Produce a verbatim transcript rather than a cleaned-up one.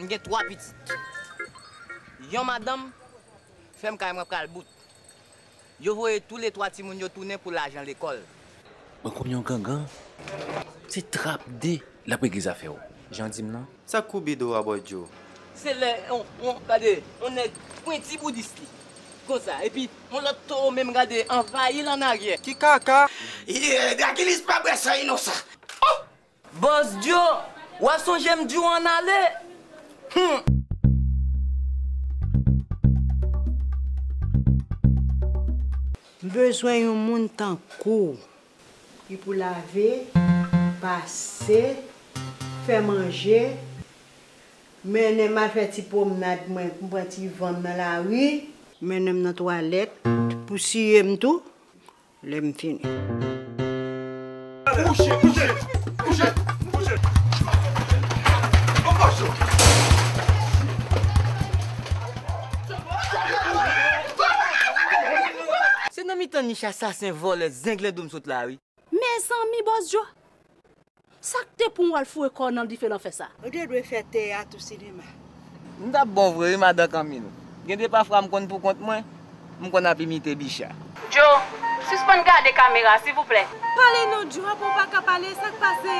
M gen twa pitit. Yon madanm fè m kay mwen pral bout. Yo voye toulètwa timoun yo tounen pou lajan lekòl. Mwen konn yon gangan. Se trap de l ap regle zafè w. Jan di m nan. Sa k koube do a, Bòs Djo? Se lè, on, on, gade, on nèg pwenti boudis li. Konsa, epi on lòt towo menm gade, anvayi l annaryè. Ki kaka? Yeah, Drakilis pa bwè san inosan. Oh! Bòs Djo, w a sonje m di w ann ale? Hum! M bezwen yon moun tankou w. Li pou lave, pase, fè manje, mennen m al fè ti pwomnad mwen, m pran ti van m nan lari, mennen m nan twalèt, pou siye m tou, lè m fini. Kouche, kouche, kouche, kouche. Anpòch yo. Se nan mitan nich asasen, vòlè, zenglen dou m sot la, wi. Mezanmi, Bòs Djo! Sa k te pou w al foure kò w nan dife lanfè sa? Ou te dwe fè teyat ou sinema. M t ap bon vre, wi, madan Kanmil. Gen de pafwa m konn pou kont mwen, m konn ap imite Bicha. Djo, sispann gade kamera, silvouplè. Pale non, Djo, apa w pa ka pale, sa k pase?